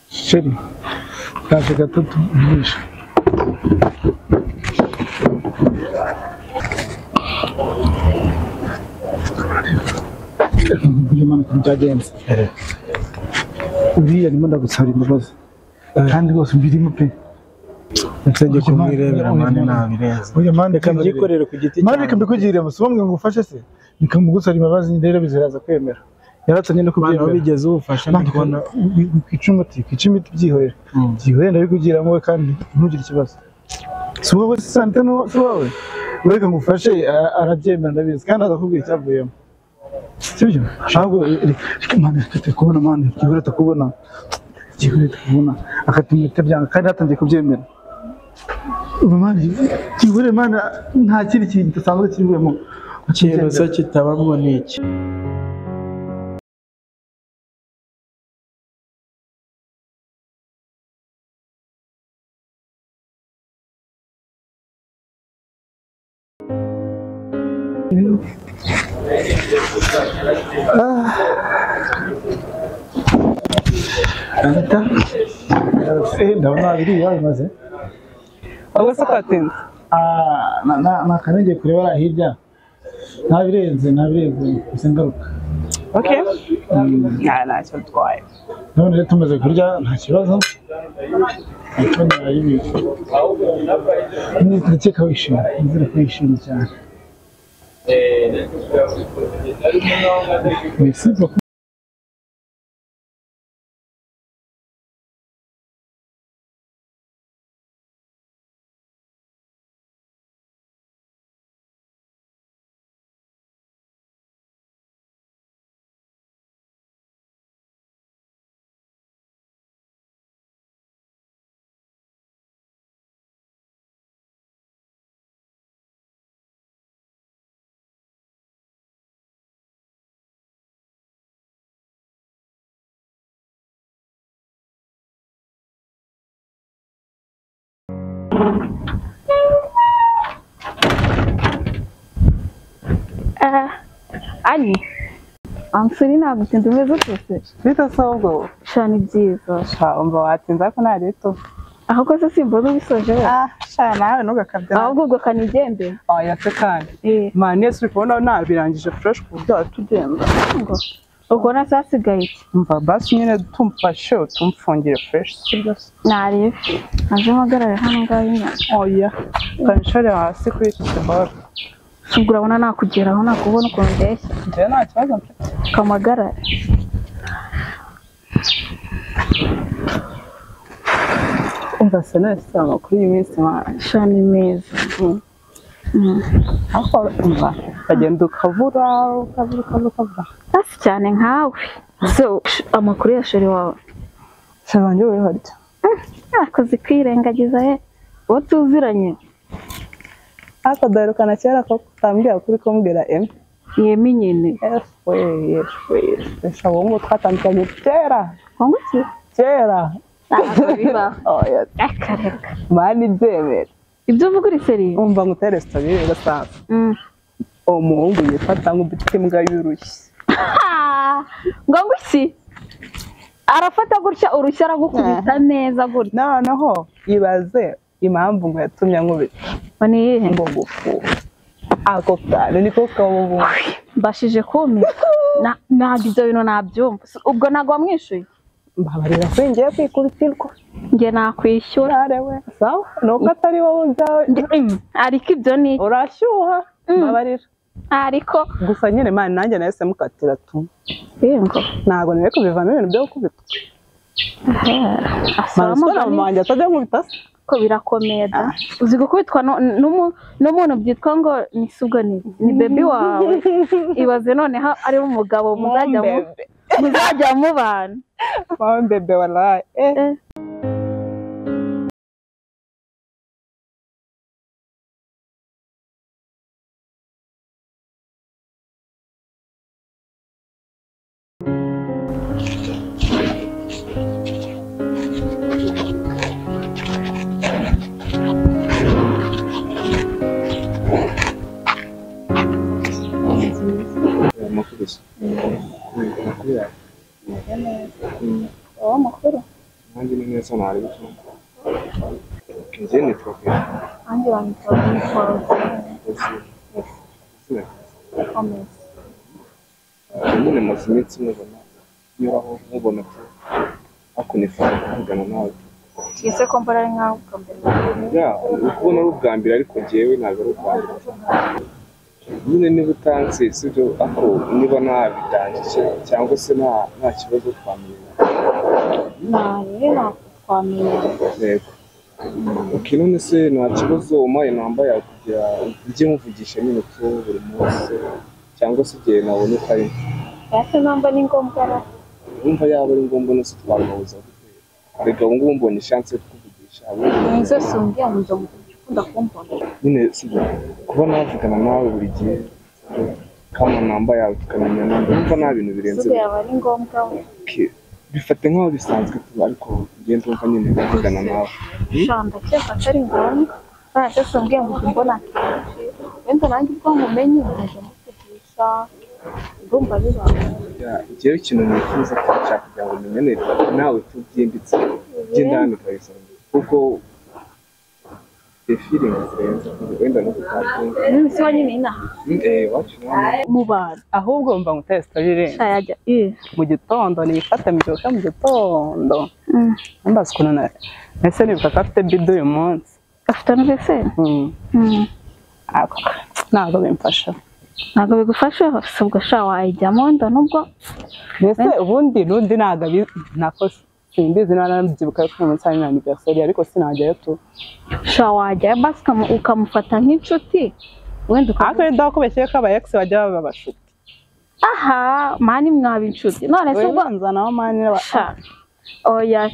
Chéri, kaje gato tuvugisha. Imana ukuntu byagenze. Uriya ndimo ndagusaba imbabazi kandi rwose mbirimo pe. Nsenge kumwirebera mani nabirenze. Oya mani, Reka mbyikorere ku giti mani, reka mbikugirire musubamwe ngo ufashe se. Nikamugusaba imbabazi rero biziraza kwemera. Yaratsanye no Mani kubyemera. wabigeze ubufasha Mani, ndikubona. kwica umuti, kwica imiti byihorere. Byihorere ndabikugiramo we kandi ntugire ikibazo. Si wowe se Santa no si wowe. Reka ngufashe arabyemera ndabizi kandi azakubwira icyavuyemo. Sibyo? Ahubwo reka mani tutakubona mani, byihorere takubona. Byihorere takubona. Akatumwita byanga kandi yatangiye kubyemera. Ubu mani, byihorere mani nta kindi kintu kidasanzwe kirimo. Ikintu se kitabamwo ni iki? Anita, ndabona biriya bimaze. Ubwo se kwatinze? Ah, nakanengeye kureba hariya hirya. Ntabirenze, ntabirenze, gusa ngaruka. Okay. Ntacyo bitwaye. None rero tumaze kurya nta kibazo. Ariko narayibiye. Ndakeka wishimye, nizere ko wishimye cyane. Merci beaucoup. Ani, ansuri nagutinze umeze ute se? Bita se ahubwo? Sha ni byiza. Sha umva watinze ariko nta rito. Ahubwo se simbona ubisoje we. Ah, sha nawe ntugakabye. Ahubwo ubwo kanigendere. Oya se kandi. Mani ese uri kubona nabirangije fresh ku buryo watugenda. Ngo ubwo nasasigaye iki? Umva basi nyine tumfashe utumfungire fresh sibyo se? Narebe. Aje mpagarare hano ngaho inyuma. Oya. Kanshore hasi kuri iki kiboro. Ubwo urabona nakugeraho nakubona ukuntu ndeshya. Njyewe nta kibazo mfite. Kamagarare. Umva se none amakuru y'iminsi mani. Sha ni meza. Ariko umva ukagenda ukabura ukabura ukabura ukabura. Hasi cyane nkawe. So amakuru ya sheri wawe. Sheri wanjye uri harya. Akoze kwirengagiza he. Uwo tuziranye. Ariko duherukana kera ko utambwira kuri kumbwira Emi. Yemi nyine. Ewe, sha wowe ngo twatandukanye kera. Ngo iki? Kera. Ntabwo bibaho. Oya. Reka reka. Mani byemera. Ibyo uvuga uri seri? Umva ngutere story rero sasa. Uwo muhungu yifata nk'ubita imbwa y'urushyi. Ngo ngo iki? Arafata gutya urushyi aragukubita neza gutya. Noneho ibaze impamvu ngo yatumye ankubita. Ni iyihe? Ngo gufuha. Ako kantu niko kabubu. Mbashije kumira. Ntabwo ibyo bintu nabyumva. Ubwo ntabwo wamwishuye? Mbabarira ko ngiye kwikubitirwa. Njye nakwishyura. Arewe. Sawa? Nuko atari wowe ubyawe. Ariko ibyo ni urashyuha. Mbabarira. Ariko gusa nyine mani nanjye nahise mukatira tu. Yego. Ntabwo nari kubivamo ibintu byo gukubitwa. Asaba mama wanjye atajya nkubita se. Ko birakomeye da. Uzi gukubitwa n'umuntu byitwa ngo ni subwo ni baby wawe. Ibaze noneho ari umugabo muzajya mubana. Mama bebe wallahi. Meze neza. Wowe amakuru? Nanjye ni neza ntari bituma. Njye nitwa Kevin. Nanjye banyita Rosine. Komeza. Nyine maze iminsi mubona nyuraho mubona tu ariko nifuza kuvugana nawe. Ese ko mbona ari nkaho ubwa mbere? Ya, uri kubona ari ubwa mbere ariko njyewe ntabwo ari ubwa mbere. Nyine niba utanzi sibyo ariko niba ntabitangije cyangwa se nta kibazo twamenya. Nta twamenya. Yego. Ok, none se nta kibazo umpaye namba yawe kugira njye nkuvugisha nyine tu buri munsi cyangwa se igihe nabona utari. Ese namba ni ngombwa ra? Urumva yaba ari ngombwa nose twagahuza gute? Reka ubu ngubu mbonye chance yo kukuvugisha. Nizo sumbya ngo ukunda kumbona. Nyine sibyo kuba navugana nawe buri gihe kama namba yawe tukamenyana ndumva nta bintu birenze. Sibyo yaba ari ngombwa we. Bifate nk'aho bisanzwe tu ariko ngende ndumva nyine kuvugana nawe. Sha ndakeka atari ngombwa. None se umbwiye ngo mbona kenshi wenda nanjye ubwo nkumenye nkaje mukuvugisha ndumva bibaye. Njyewe ikintu nifuza ko nshaka kugira ngo umenyane nawe tubyimbitse by'indani kabisa kuko feeling zirenze wenda no kutabyumva. None se wanyine inaha? Wacu nawe mu bantu ahubwo mva nguteye story irenze. Yajya Mu gitondo nifata mbyuka mu gitondo. Mbaza ukuntu nahise nibuka ko afite bido uyu munsi. Afite anniversaire? Ntabwo bimfasha. Ntabwo bigufasha? Si ubwo sha wayijyamo wenda nubwo. Mbese ubundi n'undi ntabwo nakoze simbizi nabyibuka ko uyu munsi ari anniversaire ariko sinajyayo tu. Sha wajyayo basi ukamufata nk'inshuti wenda ariko wenda wakubeshye ko aba ex bajya baba abashuti. Aha mani mwaba inshuti none se ubwo nzanaho mani oya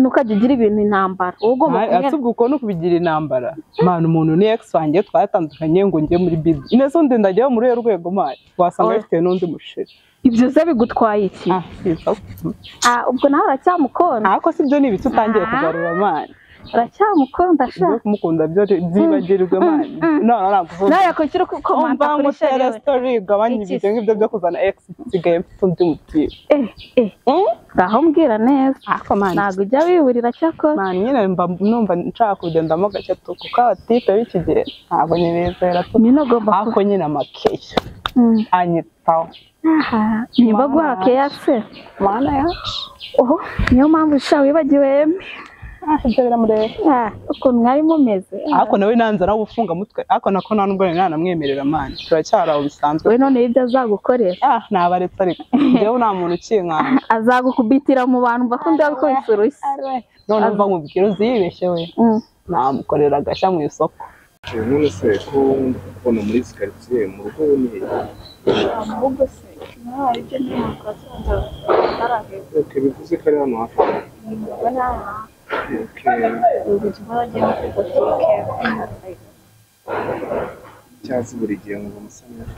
nukajya ugira ibintu intambara ugomba kumwe ubwo uko no kubigira intambara mani umuntu ni ex wanjye twatandukanye ngo njye muri bibi nese undi ndajyayo muri rwego mani wasanga afite n'undi musheri. Ibyo se bigutwaye iki? Ubwo nawe uracyamukunda. Ariko si byo ni ibiki utangiye kugarura mani. Uracyamukunda sha. Kumukunda byo byibagirwe mani. None ntabwo nawe yakwishyura ukomanta kuri share story gabanya ibyo ngibyo byo kuzana ex nsigaye mfite undi mutima. Ngaho mbwira neza. Ariko mani ntabwo ujya wiburira cyakora. Mani nyine mba numva nshaka kugendamo gake tu kuko abatipe b'iki gihe ntabwo nibizera tu. Nyine ugomba ariko nyine amakeya anyitaho. Nimba guha keya se mana yacu. Oho niyo mpamvu sha wibagiwe ibyo biramureba ukuntu mwari mumeze. Ariko nawe nanze nawe ufunga mutwe ariko nako nta nubwo nanamwemerera mani turacyari aho bisanzwe. We none ibyo azagukorera nabaretse ariko njyewe nta muntu ukinkanga azagukubitira mu bantu bakunda gukubita urushyi. None mva nkubwira uzibeshye we namukorera agashya mu isoko. None se ko kubona muri izi karitsiye mu rugo ni hehe? Mu rugo se nta ibyo ntabwo ataraheza. Okay, bivuze ko ari hano hafi. Mbona Cyazi buri gihe ngo musa neza.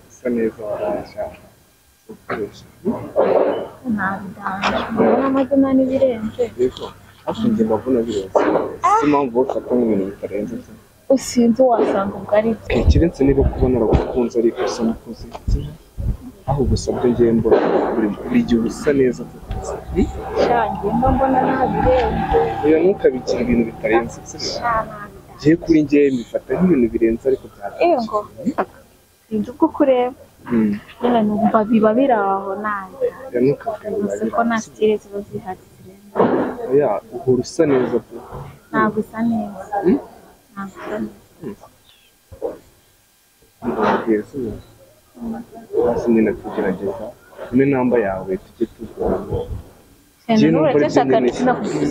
Musa neza warasha. Mbona amazina n'ibirenze. Yego, ariko njye mbabona birenze. Si impamvu bafata nk'ibintu bitarenze. Usinzi wasanga ubwo ari byo. Ikirenze niba kubona aragukunze ariko usa n'ukuze. Aho gusa byo ngiye mbona buri gihe usa neza tukuze. Sha njye mbona nta birenze. Oya ntukabigire ibintu bitarenze. Ngiye kuri njye mbifata nk'ibintu birenze ariko byatandukanye. Yego. Sinzi uko ukureba. Nyine numva biba biri aho nanjye. Oya ntukavuge ngo Gusa ko nta style ziba zihari zirenze. Oya uhora usa neza pe. Ntabwo usa neza. Ntabwo usa neza. Basi nyine tugerageza ume namba yawe tujye tuvugana.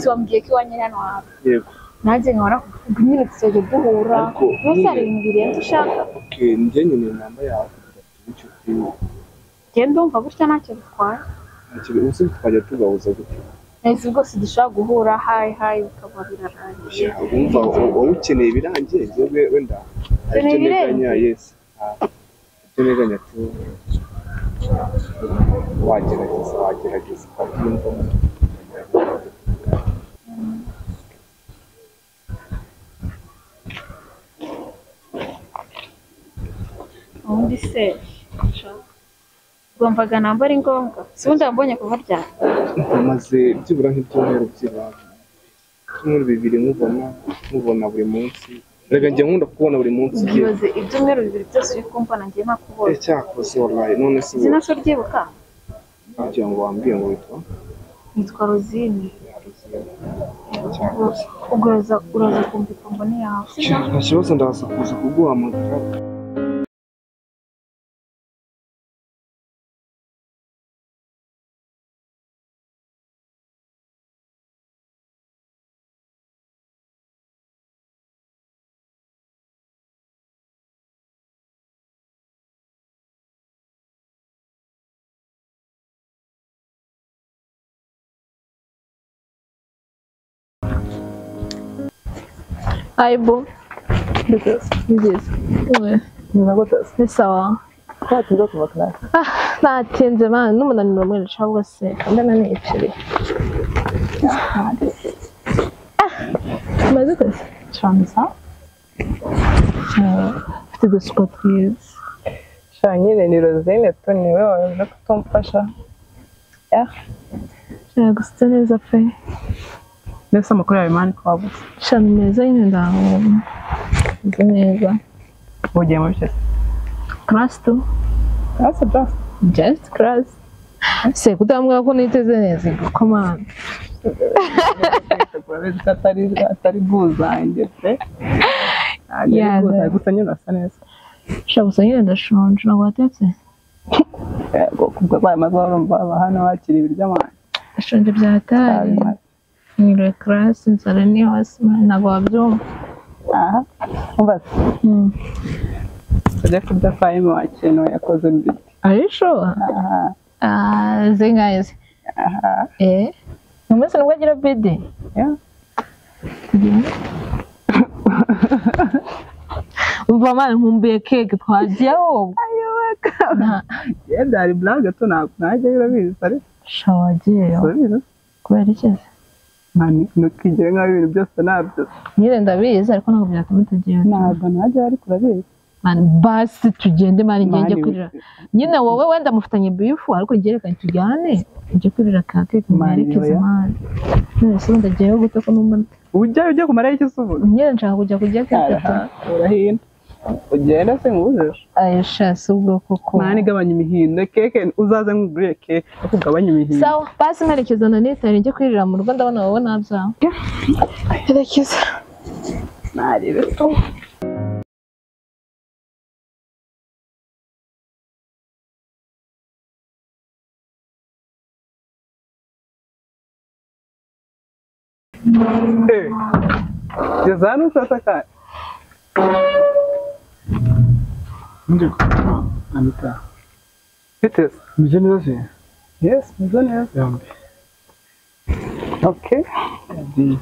Wambwiye ko iwanyu hano hafi. Yego. Nanjye nkora nyine tuzajya duhura. Mbese hari ibintu birenze ushaka? Okay, njye nyine namba yawe kugira tube inshuti. Njye ndumva gutya ntacyo bitwaye. Ntacyo ubuse twajya tugahuza gute? Nahise rwose dushobora guhura hayi hayi bikaba birarangiye. Wumva wowe ukeneye ibirangiye njyewe wenda hari icyo nteganya yes. Icyo nteganya tu wagerageza ukabyiyumvamo. Ubundi se Wumvaga namba ari ngombwa? Si ubundi wambonye kuva ryari? Maze byibura nk'ibyumweru byibura. Ibyumweru bibiri nkubona buri munsi. Rega njye nkunda kubona buri munsi. Nkibaze ibyumweru bibiri byose uri kumbona njye ntakubona. Cyakoze wallahi none se izina se uryibuka? Wagira ngo wambwiye ngo witwa? Nitwa Rosine. Ubwo uraza kumva mbone yawe. Nta kibazo ndaza kuza kuguhamagara. Aibo. Bigeze. Ni sawa. Twatinze kuva class. Ah, natinze man n'umunaniro mwinshi ahubwo se ndananiyicariye. Ah, maze kwezi. Chanza. Mfite udusuko twiza. Sha nyine ni Rosine tu niwe waje kutumfasha. Yeah. Sha gusa neza pe. Mbese amakuru yawe mani ko wabuze? Sha ni meza nyine ndahoma. Meze neza. Ugiye mu bice? Class 2. Class just. Just class. Se kutambwira ko niteze neza come on. Urabizi atari bwuzange pe. Yeah, gusa nyine urasa neza. Sha gusa nyine ndashonje ntabwo watetse? Yego kubwo abaye maze urumva hano wakira ibiryo mani. Ndashonje byatari. Niriwe class inzara ni hose ntabwo wabyumva. Aha. Umva. Tujya kurya fayime wa kintu yakoze mbiti. Are you sure? Aha. Ah, zingahe? Aha. Eh. Umunsi nubwo agira bidi? Yeah. Umva mani nkumbuye keke twagiye wowe. Ayowe. Yenda ari blague tu ntabwo najyayo urabizi ariko. Sha wagiyeyo. Urabizi? Kubera iki se? Mani ntukigire nk'aho ibintu byose nabyo. Nyine ndabizi ariko ntabwo byatuma utagiye. Ntabwo najyayo ariko urabizi. Mani basi tugende mani njye kurira. Nyine wowe wenda mufitanye bifu ariko njye tujyane njye kurira ka keke mwerekeze mani. None se ubundi agiyeyo gute ko numva ujyayo ujya kumarayo iki se ubu? Nyine nshaka kujya kurya keke tu. Urahinda. Ugenda se nkubujije? Ayo sha si ubwo koko. Mani gabanya imihindo keke uzaze nkugurire keke ariko ugabanye imihindo. Sawa basi mperekeza na nitari njye kwirira mu rugo ndabona wowe nabyawe. Herekeza. Narebe tu. Geza hano usasa kandi. Anita. Bite se? Meze neza se? Yes, meze neza. Yombi. Okay. Yagiye.